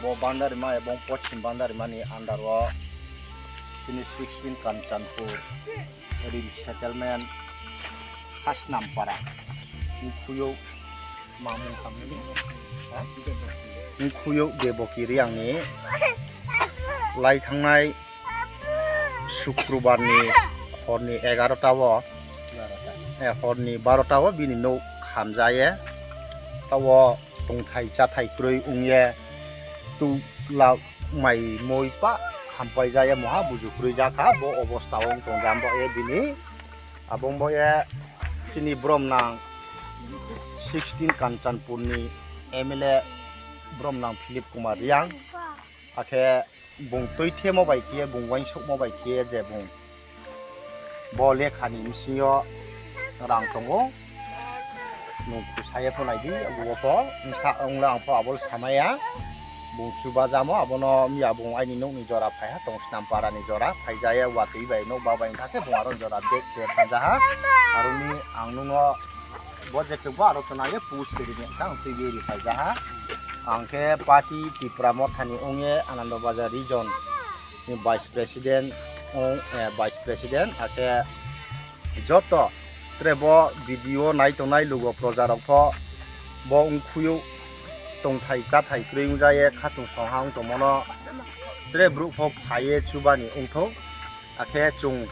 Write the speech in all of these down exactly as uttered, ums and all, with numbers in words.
Bo Bandarima ebong Poschim Bandarimani under o chini sixteen Kanchanpur resettlement Hasnampara Nkhuyo mamung khamni, ha? Nkhuyo Deboki Riangni lai thangnai Sukrubarni horni egarota o, eh, horni barota o bini nok khamjaye. Tao tongthai chathai kwrwi wngye tu la mai moi pa khampai jaya moha buju kwrwi jakha bo obostha o wng tong jam bo e bini abong bo e chini brom nang sixteen Kanchanpur ni M L A brom nang Philip Kumar Riang akhe bung twi themo bai khe bung uansukmo bai khe je bung Bo lekhani bisingo rang tongo. Nwng khusaye pho naidi, obo pho wngsa wngla ang pho abo samaya. Bung chubajamo abono miya bung aini nokni jora phaiha tong Snamparani jora phaijaya watwi bai nokba bai wngkha khe bung aro jora bag bag sanjaha. Aroni ang nungo bo je kebo aro chwnayo push kwrwini wngkha ang twi beri phaijaha. Ang khe party Tipra Mothani wngye Anando Bazar region ni Vice President, o, eh, Vice President, akhe joto tre bo video nai tongnai lugo proja rok pho bo wngkhuyu tongthai chathai kwrwi wngjaye khatung songha wng tongmano tre brouh pho phaiye chubani wngthok, akhe chung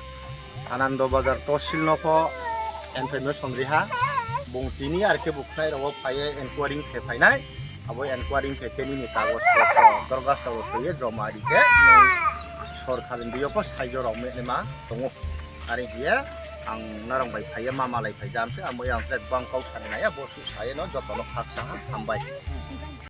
Anando Bazar Tosil no pho information riha, bung tini ar khe bukhnai rogo phaiye enquiry khe phainai, abo enquiry khe tei nini kagoj potro dorgas tabok twiye joma ri khe nwng sorkar ni biyo pho saijo rok menima tongo. Are hiye ang norok bai phaiye ma malai phai jam se, amo yang tre bang kau sani naiya bo su saye no joto no khaksa ha hambai.